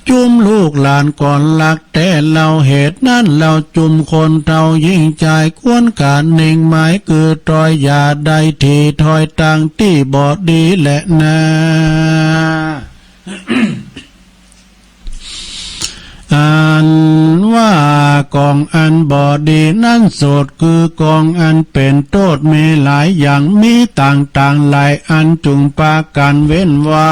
จุมลูกหลานก็ฮักแต๊เล่า เหตุนั้นเล่าจุมคนเฒ่าญิงจาย ควรกะเน่งหมาย คือตอยอย่าได้ถี่ถ้อยตางตี้บ่ดีแลนา อันว่ากองอันบ่ดีนั้นสุด คือกองอันเป๋นโต้ษมีหลายอย่าง มีต่างๆ หลายอัน จุ่งปากั๋นเว้นไว้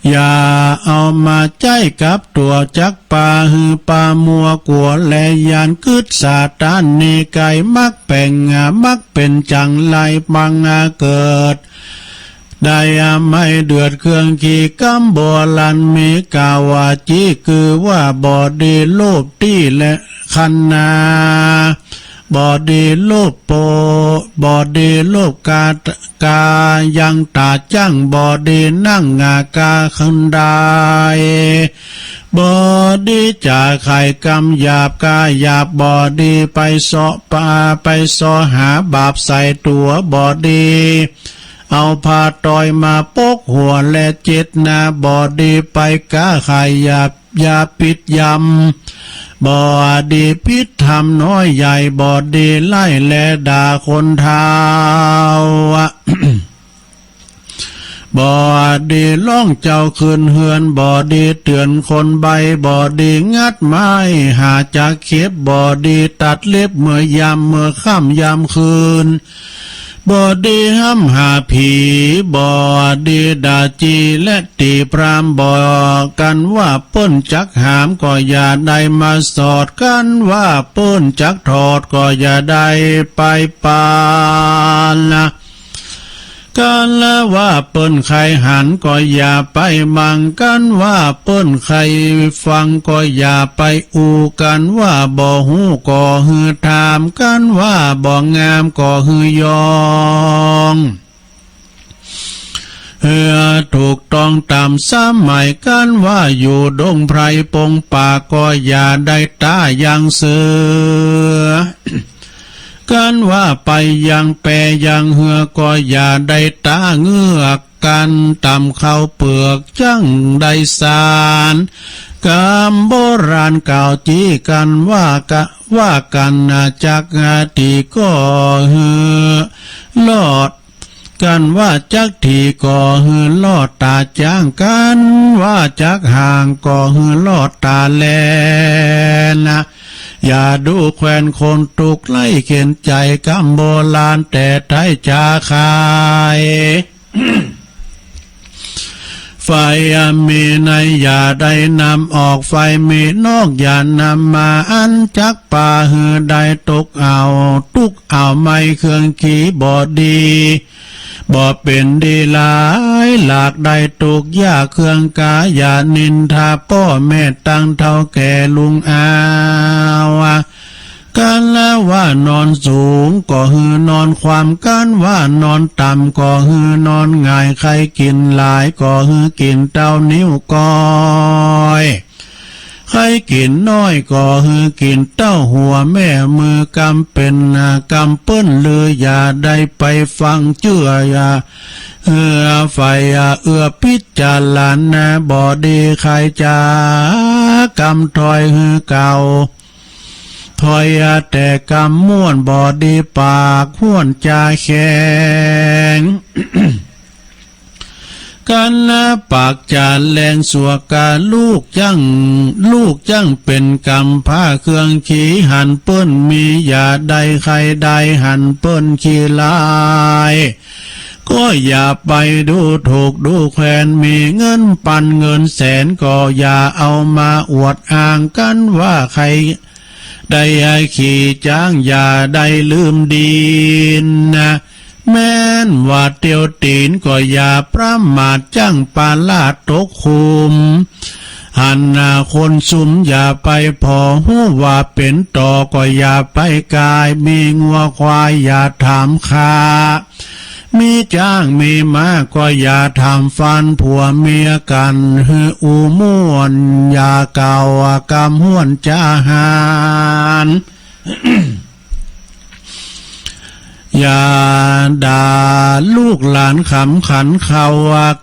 อย่าเอามาใจ๊กับตั๋วจักปา หื้อปามัวกั๋วและย้าน กึ๊ดสาต้านนิกัย มักแป๋ง มักเป๋นจั๋งไร ปังเกิด ได้ไม่เดือดเครื่องขี กำโบราณมีกล่าวว่า จี้คือว่าบ่ดี โลภตี้และคันนา บ่ดีโลภโป บ่ดีโลภกา กายังต๋าจั้ง บ่ดีนั่งงากาขึ้นได้ บ่ดีจ๋าไข่กำหยาบกายหยาบ บ่ดีไปเซาะปา ไปเซาะหาบาปใส่ตั๋ว บ่ดีเอาผ้าตอยมาปกหัวและเจ็ดหน้า บ่ดีไปก้าขายหยาบ อย่าผิดยำ บ่ดีผิดธรรมน้อยใหญ่ บ่ดีไล่และด่าคนเฒ่า บ่ดีฮ้องเจ้าขึ้นเฮือน บ่ดีเตื๋อนคนใบ้ บ่ดีงัดไม้หาจักเข็บ บ่ดีตัดเล็บเมื่อยามเมื่อค่ำยามคืน บ่ดีห้ำหาผี บ่ดีด่าจี้และตี๋พราหมณ์ บ่ กั๋นว่าเปิ้นจักหามก็อย่าได้มาสอด กั๋นว่าเปิ้นจักถอดก็อย่าได้ไปปานนะ กั๋นว่าเปิ้นใค่หันก็อย่าไปบัง กั๋นว่าเปิ้นใค่ฟังก็อย่าไปอู้ กั๋นว่าบ่ฮู้ก็หื้อถาม กั๋นว่าบ่งามก็หื้อยอง หื้อถูกต้องต๋ามสมัย กั๋นว่าอยู่ดงไพรปงป่าก็อย่าได้ต๋าอย่างเสือ กั๋นว่าไปอย่างแปอย่างเฮือก็อย่าได้ต๋าเงือก กั๋นต๋ามข้าวเปือกจั้งได้สาร กำโบราณกล่าวจี้กั๋นว่ากะ ว่ากั๋นจักถีก่อหื้อลอด กั๋นว่าจักถีก่อหื้อลอดต๋าจ๊าง กั๋นว่าจักห่างก่อหื้อลอดต๋าแลนะ อย่าดูแควนคนตุ๊กข์ไร้เข็ญใจ๋ กำโบราณแต๊ไท้จ๋าขาย ไฟมีในอย่าได้นำออก ไฟมีนอกอย่านำมา อันจักปาหื้อได้ตกเอา ตุ๊กเอาไม้เครื่องขีบ่ดี บ่เป๋นดีหลาย หลากได้ตุ๊กยากเครื่องกา อย่านินทาป้อแม่ตังเฒ่าแก่ลุงอาว กั๋นว่านอนสูงก็หื้อนอนคว่ำ กั๋นว่านอนต่ำก็หื้อนอนหงาย ใค่กิ๋นหลายก็หื้อกิ๋นเต้านิ้วก้อย ใค่กิ๋นน้อยก็หื้อกิ๋นเต้าหัวแม่มือ กำเป๋นกำเปิ้นลือ อย่าได้ไปฟังเจื้อ อย่าหื้อใฝ่เอื้อพิจารณาบ่ดี ใค่จ๋ากำถ้อยหื้อเก่า ถ้อยแต่กำม่วนบ่ดี ปากห้วนจ๋าแข็ง กั๋นปากจ๋าแหลงสัวกา ลูกจั้ง ลูกจั้งเป๋นกำพร้าเครื่องขี หันเปิ้นมีอย่าได้ใค่ได้ หันเปิ้นขี้ร้าย ก็อย่าไปดูถูกดูแควน มีเงินปันเงินแสนก็อย่าเอามาอวดอ้าง กั๋นว่าใค่ได้ขี่จ๊างอย่าได้ลืมดีนนะ แม้นว่าเตียวตี๋นก็อย่าประมาท จั้งปลาตกขุม หันหน้าคนสุมอย่าไปผ่อ ฮู้ว่าเป๋นต่อก็อย่าไปกาย มีงัวควายอย่าถามค่า มีจ๊างมีม้าก็อย่าถามฟัน ผัวเมียกั๋นหื้ออู้ม่วน อย่ากล่าวกำห้วนจาหาร อย่าด่าลูกหลานขำขันเขา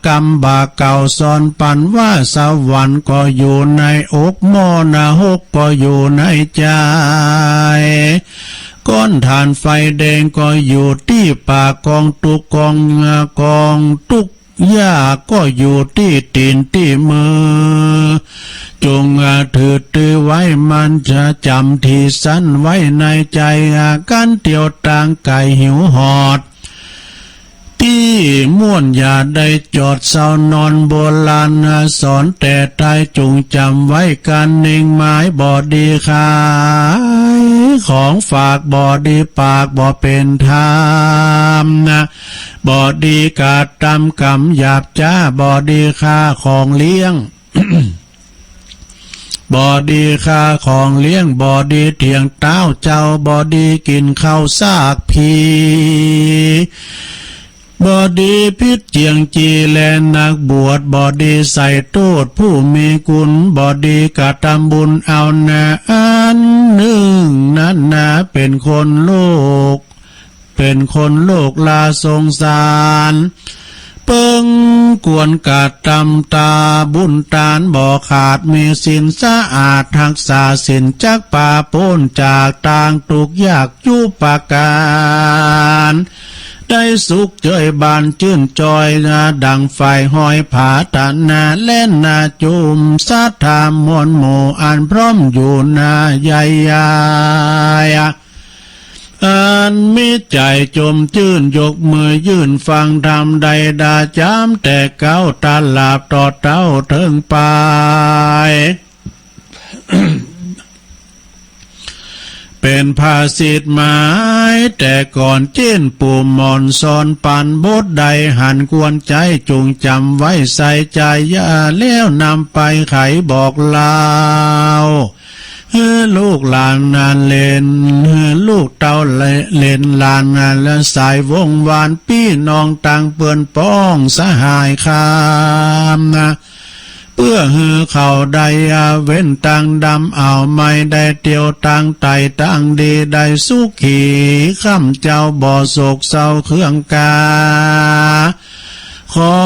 กำบ่าเก่าสอนปันว่า สวรรค์ก็อยู่ในอก หม้อนรกก็อยู่ในใจ๋ ก้อนถ่านไฟแดงก็อยู่ตี้ปาก กองตุ๊กข์กอง กองตุ๊กข์ ยากก็อยู่ตี้ตี๋นตี้มือ จงถือตื้อไว้มั่นจะจ๋ำตี้สันไว้ในใจ๋ กั๋นเตียวตางไก๋หิวหอด ตี้ม่วนอย่าได้จอดเซานอน โบราณสอนแต่ใต้ จงจ๋ำไว้ก๋านเน่งหมาย บ่ดีขายของฝาก บ่ดีปากบ่เป๋นธรรมนะ บ่ดีกระตำกำหยาบจ๊า บ่ดีฆ่าของเลี้ยง บ่ดีฆ่าของเลี้ยง บ่ดีเถียงเต๊าเจ้า บ่ดีกิ๋นข้าวซากผี บ่ดีผิดเจียงจีแลนักบวช บ่ดีใส่โต้ษผู้มีกุณ บ่ดีกระตำบุญเอานา อันนึ่งนั้นนา เป๋นคนโลก เป๋นคนโลกลาสงสาร เปิงควรกระตำตาบุญตาน บ่ขาดมีศีลสะอาด ฮักษาศีลจักปาป๊นจากตางตุ๊กข์ยากจุประก๋าน ได้สุขเจยบานจื้นจอย ดังไฟห้อยผาตะนา แล่นนาจุ่มศรัทธามวลหมู่ อันพร้อมอยู่นาใหญ่ใหญ่ อันมีใจ๋จมจื้น ยกมือยื่นฟังธรรม ได้ดาจ๋ำแต่เก๊า ตลาบต่อเต๊าเถิงปาย เป๋นภาษิตหมายแต่ก่อน เจ้นปู่หม่อนสอนปันบทใด หันควรใจ๊จุ่งจ๋ำไว้ใส่ใจ๋ อย่าแล้วนำไปไขบอกเล่า หื้อลูกหลานนาเหลน หื้อลูกเต้าเหลนหลานนา และสายวงศ์วานปี้น้องตังเปื้อนป้องสหายคามนะ เปื้อหื้อเขาได้เว้นตางดำ เอาไม่ได้เตียวตางไต่ตางดี ได้สุขีค่ำเจ้า บ่โศกเศร้าเครื่องกา ขอ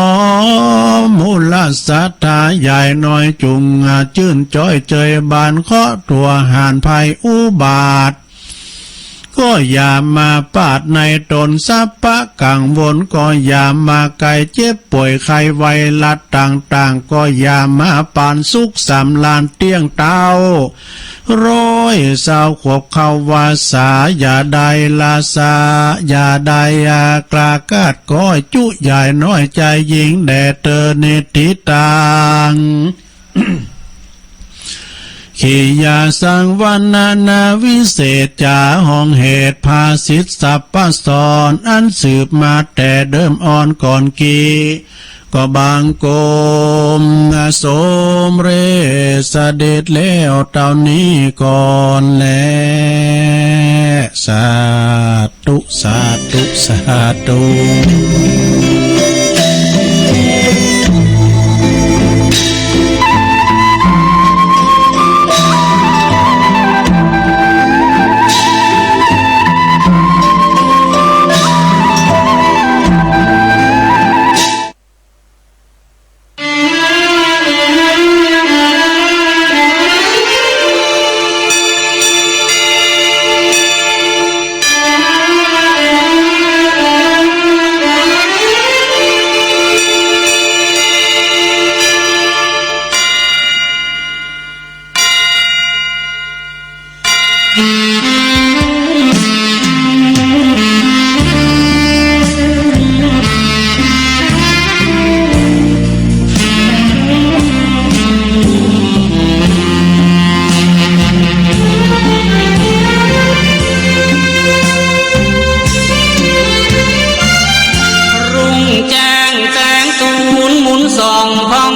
มูลศรัทธาใหญ่น้อย จุ่งจื้นจอยเจยบาน เคราะห์ตั๋วหานภัยอุบาท ก็อย่ามาปาดในต๋น สัพพะกังวลก็อย่ามาใก้ เจ็บป่วยไข้ไวรัสต่างๆ ก็อย่ามาปาน สุขสำราญเตี้ยงเต๊า ร้อยซาวขวบเข้าวาสา อย่าได้ละสา อย่าได้กล้าคาดก้อย จุใหญ่น้อยใจ๋ยิ่งแด่เตอ นิฏฐิตัง ขียาสังวรรณนาวิเศษจา ห้องเหตุภาษิตสรรพสอน อันสืบมาแต่เดิมอ่อนก่อนกี้ ก็บังคมสมเร็จเสด็จแล้วเต้านี้ก่อนแล สาธุ สาธุ สาธุ รุ่งแจ้งแสงสูนหมุนส่องพอง